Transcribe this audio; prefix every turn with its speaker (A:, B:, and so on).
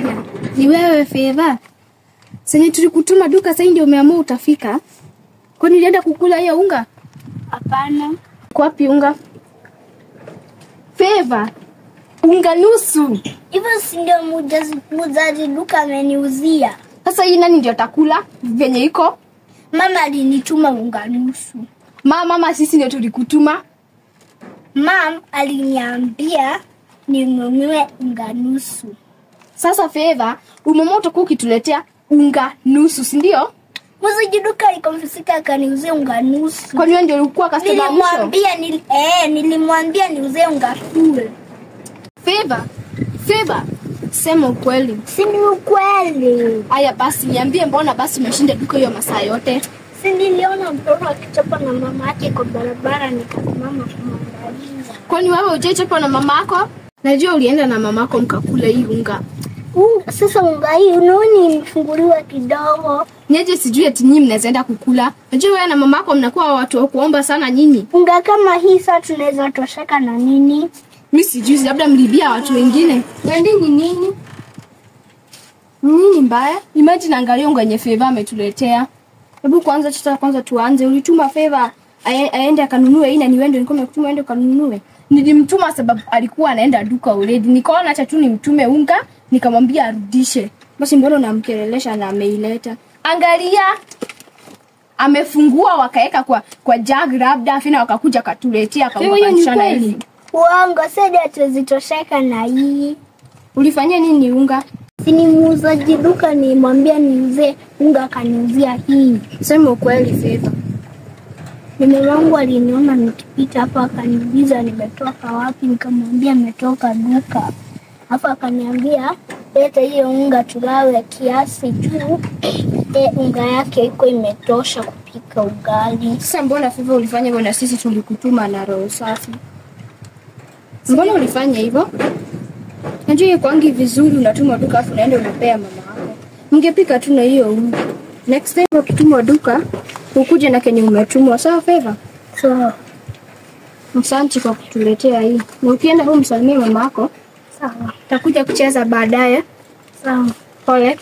A: Haya, ni wewe Favor. Senye tulikutuma duka sasa ndio umeamua utafika. Kwani ulienda kukula hiyo unga?
B: Hapana.
A: Kwa wapi unga? Favor. Unga nusu.
B: Hivyo si ndio muuzaji duka ameniuzia.
A: Sasa hii nani ndio atakula venye iko?
B: Mama alinituma unga nusu.
A: Mama sisi ndio tulikutuma.
B: Mam aliniambia ninunue unga nusu.
A: Sasa Favor, umama utakuwa ukituletea unga nusu, si ndio?
B: Muuzaji duka alikonfisika akaniuzia unga nusu.
A: Kwani wewe ndio ulikuwa customer mwisho?
B: Nilimwambia niuzie unga full.
A: Favor, sema ukweli.
B: Si ni ukweli.
A: Aya basi niambie mbona basi umeshinda duka hiyo masaa yote?
B: Si niliona mtoto akichapa na mama yake kwa barabara nikasimama kumwangalia.
A: Kwani wewe hujachapa na mamako? Najua ulienda na mamako mkakula hii unga.
B: Sasa unga hii unaoni imefunguliwa kidogo.
A: Nyeje sijui eti nyinyi mnaenda kukula. Najua wewe na mamako mnakuwa watu wa kuomba sana nyinyi.
B: Unga kama hii sasa tunaweza tosheka na nini?
A: Mimi sijui, labda mlibia watu wengine. Wendi ni nini? Nini mbaya? Imagine angalia unga yenye Favor ametuletea. Hebu kwanza tuta kwanza tuanze. Ulituma Favor aende akanunue hii na ni wewe ndio nilikuwa nimekutuma aende kanunue. Nilimtuma sababu alikuwa anaenda duka already. Nikaona acha tu nimtume unga, nikamwambia arudishe. Basi mbona unamkelelesha na ameileta? Angalia. Amefungua wakaeka kwa jug labda afina wakakuja katuletea akaunganisha hivi.
B: Uongo, sasa hatuwezi-tosheka na hii.
A: Ulifanyia nini unga?
B: Si ni muuzaji duka nilimwambia niuze unga akaniuzia hii.
A: Sema ukweli Favor.
B: Mume wangu aliniona nikipita hapa akaniuliza nimetoka wapi, nikamwambia nimetoka duka. Hapo akaniambia leta hiyo unga tugawe kiasi juu unga yake iko imetosha kupika ugali.
A: Sasa mbona Favor ulifanya hivyo na sisi tulikutuma na roho safi? Mbona ulifanya hivyo? Najua kwangi vizuri unatuma duka afu unaenda unapea mama yako. Mngepika tu na hiyo unga. Next time ukitumwa duka ukuje na kenye umetumwa, sawa Favor?
B: Sawa.
A: Asante kwa kutuletea hii. Na ukienda huko msalimie mama yako.
B: Sawa.
A: Takuja kucheza baadaye.
B: Sawa.
A: Pole.